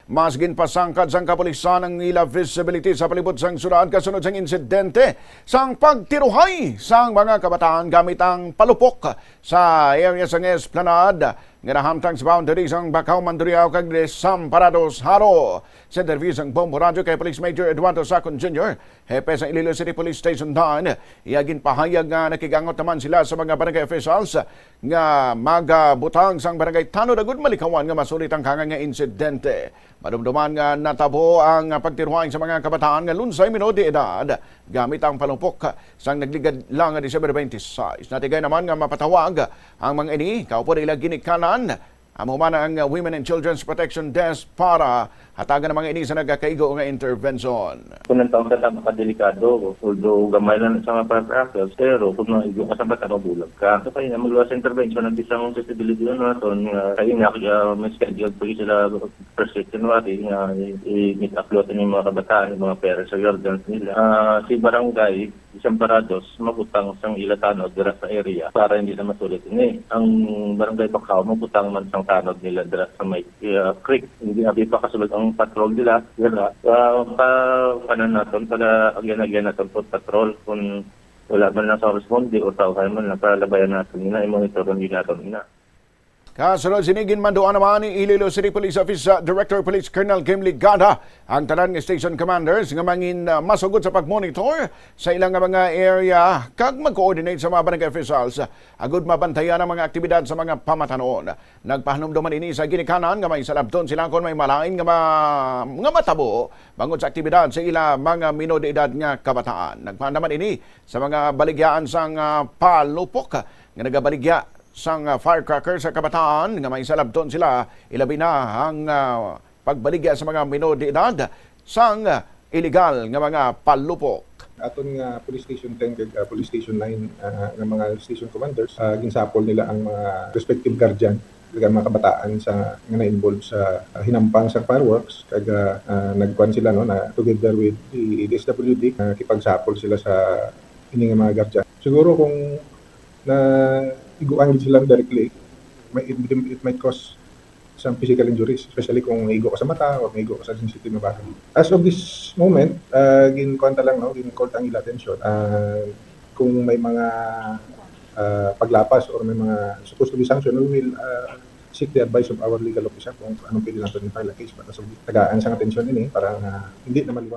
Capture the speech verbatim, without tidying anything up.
Mas ginpasangkad sang kapulisan ang ila visibility sa palibot sang syudad kasunod sang insidente sang pagtiruhay sang mga kabataan gamit ang palupok sa area sang Esplanade nga nahamtang sa boundary sang Bacau, Mandurriao kag Desamparados, Jaro. Sa interview sang Bombo Radyo kay Police Major Eduardo Sacon Junior, hepe sa Iloilo City Police Station nine, iya ginpahayag nga nakigangot naman sila sa mga barangay officials nga magabutang sang barangay tanod agud malikawan nga masulit ang kaangay nga insidente. Madumduman nga natabo ang pagtiruhay sa mga kabataan nga lunsay minor de edad gamit ang palupok sang nagligad lang nga Disyembre twenty-six. Natigay naman nga mapatawag ang mga ini, kaupod ila ginikanan. Amo man ang Women and Children's Protection Desk para hatagan ang mga ini sa nagakaigo nga intervention. Kung ang taon ka makadelikado, although gamay lang sa mga firecrackers, pero kung naigo ka sa bata, mabulag ka. So, kaya na magluwas sa intervention, ang isang possibility na naton nga kaya nga, ah, may schedule pa sila first week January nga i-, i-meet up lot ang mga kabataan, yung mga parents o guardians nila. Ah, si barangay, Desamparados, mabutang sang ila tanod dira sa area para hindi na masulit ini. Ang barangay Bacau, mabutang man sang tanod nila dira sa may, ah, creek. Hindi abi pa kasulod ang patrol nila dira. Ah, pa, kanan naton, pala, again, again naton po patrol. Kung wala man lang sa responde o tawhay man lang, palabayan naton ina, i-monitor lang din naton ina. Kasunod sini, ginmanduan naman ni Iloilo City Police Office, uh, Director Police Colonel Kim Ligada ang tanan nga station commanders nga mangin, uh, masugot sa pagmonitor sa ilang nga mga area kag mag-coordinate sa mga barangay officials, uh, agud mabantayan ang mga aktibidad sa mga pamatanon. Nagpahanumdom man ini sa ginikanan nga may salabton sila kon may malain nga ma-, nga matabo bangod sa aktibidad sa ila mga minor de edad nga kabataan. Nagpaandaman ini sa mga baligyaan sang, ah, palupok nga nagabaligya sang, ah, firecracker sa kabataan nga may salabton sila, ilabi na ang, ah, pagbaligya sa mga minor de edad sang, ah, iligal nga mga palupok. Aton nga Police Station ten kag, ah, Police Station nine, ah, nga mga station commanders, ah, ginsapol nila ang mga respective guardian kag ang mga kabataan sa, nga na-involve sa, ah, hinampang sa fireworks kag, ah, ah, nagkuan sila, no, na together with the D S W D, ah, kipagsapol sila sa ini nga mga guardian. Siguro kung na iguan gid sila directly, may, it, it might cause some physical injuries, especially kung naigo ka sa mata or naigo ka sa sensitive nga bagay. As of this moment, uh, ginkuan ta lang, no, gin-call ta ang ila attention. Uh, kung may mga, uh, paglapas or may mga supposed to be sanction, we will, uh, seek the advice of our legal officer kung anong pwede natin i-file a case para sa tagaan sang atensyon ini para nga hindi na maliwan.